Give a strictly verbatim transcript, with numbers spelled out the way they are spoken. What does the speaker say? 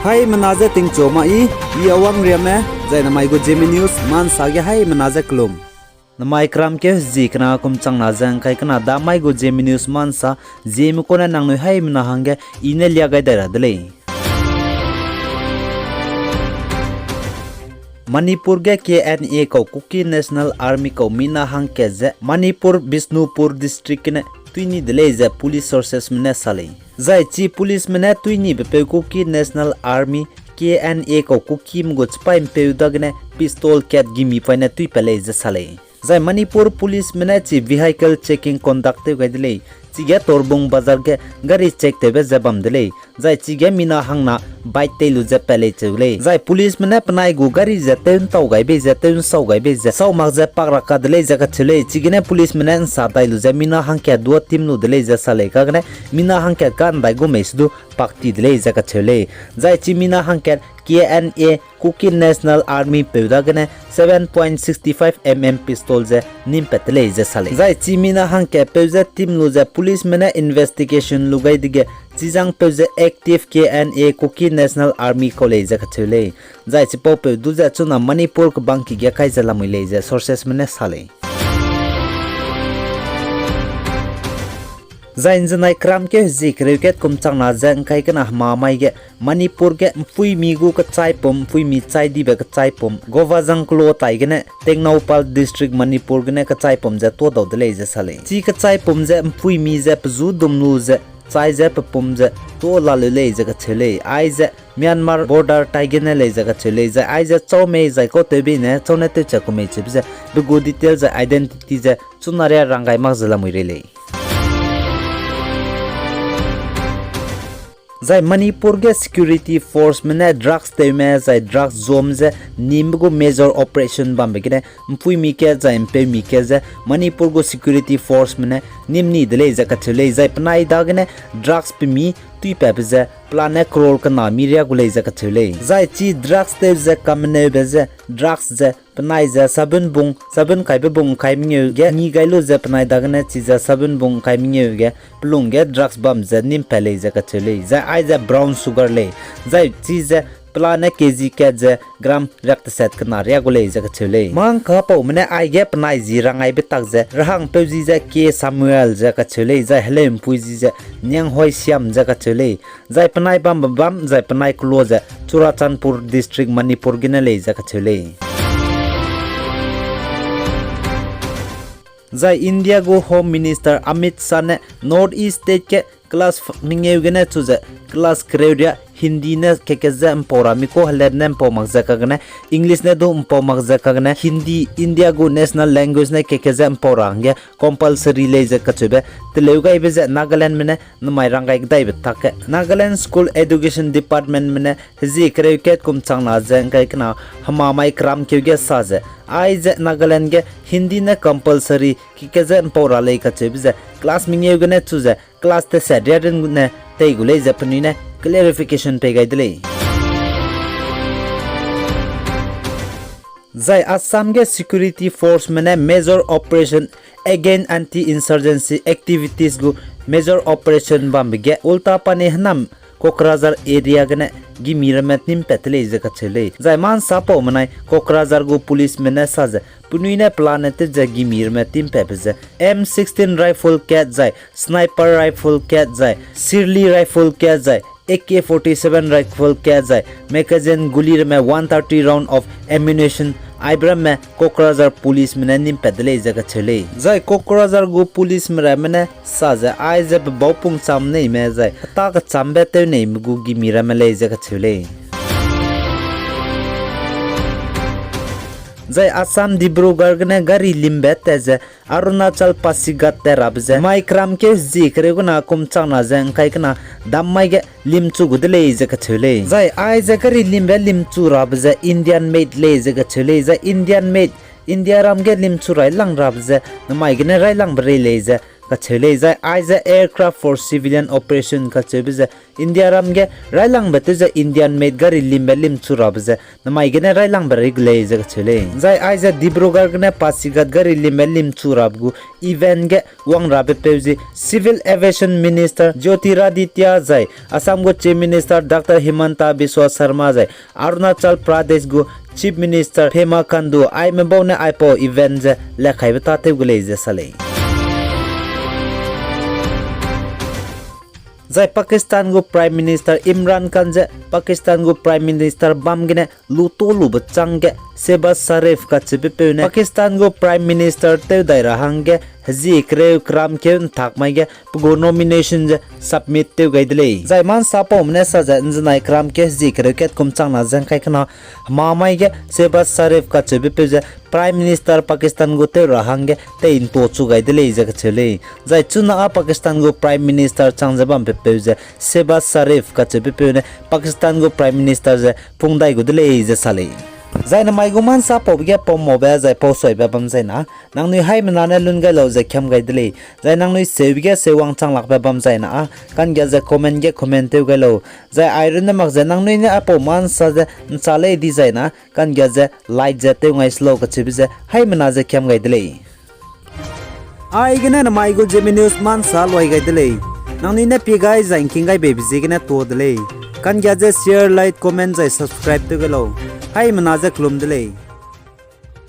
Haimena je tingchu ma i, i Awang Riame, zai namai gu Zeme News ma nsa ge haimena je kelum. Namai keram keu hezie kena kum changna ze ngkai kena damai gu Zeme News ma nsa, Zeme kune nangnui haimena hangge i ne lia gai dai ra de lei. Manipur ge K N A kau Kuki National Army kau mina hangkat ze Manipur Bishnupur District gene tui ni de lei ze police sourcesme ne sa lei. Zai chi policeme ne tui ni bepeu Kuki National Army, K N A kau Kukime gu chipaî ’mpeu dagene pistol kat gimi paine tuipat lei ze sa lei. Zai Manipur policeme ne chi vehicle checking conduct tew gai de lei. Chige Torbung Bazar ge gari check tewbe ze bam de lei. Zai chige mina hangna bike tei lu ze pat lei cheu lei. Zai policeme ne penai gu gari ze tew ’ntau gai bei ze, tew ’nsau gai bei ze, sau mak ze pak ra ka de lei ze kacheu lei. Chigene policeme ne ’nsa dai lu ze mina hangkat duâ tim lu de lei ze sa lei. Kagene mina hangkat ka'ndai gu mei se du pak ti de lei ze kacheu lei. Zai chi mina hangkat K N A Kuki National Army peu dagene seven point six five M M pistol ze nîm pat de lei ze sa lei. Zai chi mina hangkatpeu je tim lu ze policeme ne investigation lu gai dege, chizangpeu ze active K N A Kuki National Army kau lei ze kacheu lei. Zai chipaupeu du ze chuna Manipur kebangki ge kai ze lamui lei ze sourcesme ne sa lei. Zai ’nzenai keram keu hezie kereu kat kum changna ze ngkai kena hemamai ge Manipur ge ’mpuimi gu kechaipum, ’mpuimi chai dibe kechaipum, Govajang kelo tai gene Tengnoupal District Manipur gene kechaipum ze tuâ dau de lei ze sa lei. Chi kechaipum ze ’mpuimi ze pezu dum lu ze, chai ze pepum ze tuâ la leu lei ze kacheu lei. Aize Myanmar border tai gene lei ze kacheu lei. Zai aize châu mei zai kau tewbe ne châu ne tewcha ku mei cheube ze pe gu detail zai identity ze chuna ria rang gai mak ze lamui rei lei. Zai Manipur ge security forceme ne drugs tewme zai drugs zuame ze nîmbe gu major operation bambe gene ’mpuimi kat zai ’mpeumi kat ze Manipur gu security forceme ne nîm ni de lei ze kacheu lei. Zai penai dagene drugs pemi tuipatbe ze pelane crore kena mi ria gu lei ze kacheu lei. Zai chi drugs tew ze kameneube ze drugs ze penai ze sabun bung, sabun kaibe bung ’ngkai mengeu ge ngi gai lu ze penai dagene chize sabun bung ’ngkai mengeu ge pelung ge drugs bam ze nîm pat lei ze kacheu lei. Zai aize brown sugar lei. Zai chize pelane K G kat ze gram riak teset kena ria gu lei ze kacheu lei. Mangkapaume ne aige penai ji rang aibe tak ze rehangpeu ji ze K Samuel ze kacheu lei, zai heleu'mpui ji ze Nianghoi Siam ze kacheu lei. Zai penai bambe bam zai penai kelo ze Churachandpur District Manipur gene lei ze kacheu lei. Zai India gu Home Minister Amit Shah ne North East state ge class mengeu gene chu ze class kereu ria Hindi ne keke ze ’mpau ra mi kau helat ne ’mpau mak ze kagene, English ne du ’mpau mak ze kagene, Hindi India gu national language ne keke ze ’mpau ra hangge compulsory lei ze kacheube teleu gaibe ze Nagalandme ne namai rang gai kedaibe tak ge Nagaland School Education Departmentme ne hezie kereu kat kum changna ze ngkai kena hemamai keram keu ge sa ze, aize Nagaland ge Hindi ne compulsory keke ze ’mpau ra lei kacheube ze class mengeu gene chu ze class teset ria rin ne tei gu lei ze penui ne clarification pei gai de lei. Zai Assam ge security forceme ne major operation against anti-insurgency activities gu major operation bambe ge Ulta Pani henam Kokrajhar area gene gimi ramme nîm pat te lei ze kacheu lei. Zai mâ ’nsapaume nai Kokrajhar gu policeme ne sa ze penui ne pelane tew ze gimi ramme nîm patbe ze M sixteen rifle kat zai, sniper rifle kat zai, Sirli rifle kat zai, A K forty-seven rifle kat zai, magazine guli ramme one thirty round of ammunition aibe ramme Kokrajhar policeme ne nîm pat de lei ze kacheu lei. Zai Kokrajhar gu policeme ramme ne sa ze aize pebau pungcham neime zai heta kechambe tew neime gu gimi ramme lei ze kacheu lei. Zai Assam Dibrugarh gene gari limbe tat ze Arunachal Pasighat tat rabe ze mai keram keu zie kereu gena kum changna ze ngkai kena dam mai ge limchu gu de lei ze kacheu lei. Zai aize gari limbe limchu rabe ze Indian made lei ze kacheu lei. Zai Indian made, India ram ge limchu railang rabe ze namai gene railangbe rei lei ze kacheu lei. Zai aize aircraft for civilian operation kacheube ze India ram ge railangbe tew ze Indian made gari limbe limchu rabe ze namai gene railangbe rei gu lei ze kacheu lei. Zai aize Dibrugarh gene Pasighat gari limbe limchu rabe gu event ge wang rabe peu ze Civil Aviation Minister Jyotiraditya zai Assam gu Chief Minister Doctor Himanta Biswa Sarma zai Arunachal Pradesh gu Chief Minister Pema Khandu aime bau ne aipau event ze lekaibe tâtew gu lei ze sa lei. Zai Pakistan gu Prime Minister Imran Khan ze Pakistan gu Prime Minister bam gene lu tau lube chângge Shehbaz Sharif kacheubepeu ne Pakistan gu Prime Minister tew dai ra hangge hezie kereu keram keu ntak mai ge pe gu nomination ze submit tew gai de lei. Zai ma nsapaume ne sa ze nzenai keram keu hezie kereu kat kum changna ze ngkai kena hema mai ge Shehbaz Sharif kacheubepeu ze Prime Minister Pakistan gu tew ra hangge tei nta chu gai de lei ze kacheu lei. Zai chuna â Pakistan gu Prime Minister chang ze bambepeu ze Shehbaz Sharif kacheubepeu ne Pakistan gu Prime Minister ze pung dai gu de lei ze sa lei. Zai namai gu ma nsapaube ge pau maube zai pau suaibe bam zai na, nangnui haimena ne lun gai lau ze kiam gai de lei. Zai nangnui seube ge seuwang chang lakbe bam zai na â, kanggia ze comment ge comment tew gai lau. Zai ai runne mak ze nangnui ne aipau ma nsa ze ncha lei di zai na, kanggia ze like ze tew ngai se lau kacheube ze haimena ze kiam gai de lei. Aigene namai gu Zeme News ma nsa luai gai de lei. Nangnui ne pie gai zai ngking gai beibe ziegene tuâ de lei. Kanggia ze share, like, comment zai subscribe tew gai lau. Haimena ze kelum de lei.